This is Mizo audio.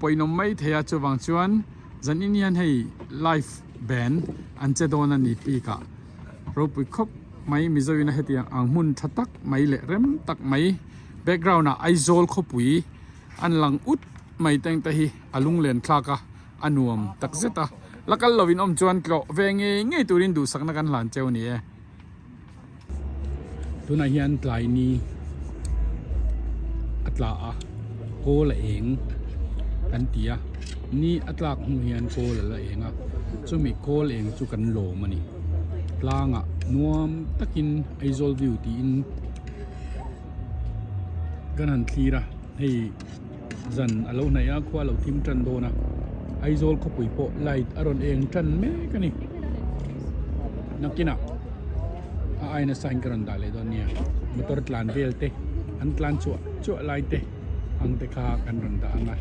Pawinawm mai thei a, chuvang chuan zanin hian hei live band an che dawn a ni peak ah ropui khawp mai Mizo in a hetiang ang hmun tha tak mai leh rem tak mai background ah Aizawl khawpui an lang ut mai teng te hi a lunglen thlak a a nuam tak zet a la kal lo in awm chuan tlawh ve ngei ngei turin duhsakna kan hlan cheu a ni e. Tunah hian tlai ni a tla a kawl a eng kan ti a ni a tlak hnu hian kawl a la eng a chumi kawl eng chu kan lawm a ni tlangah nuam takin Aizawl view tiin kan han thlir a hei zan a lo hnaih a khua a lo thim tan dawn a Aizawl khawpui pawh light a rawn eng tan mek a ni nakinah a aina sign ka rawn dah leh dawn nia motor tlan vel te an tlan chhuah chhuah lai te ang te kha kan rawn dah ang a.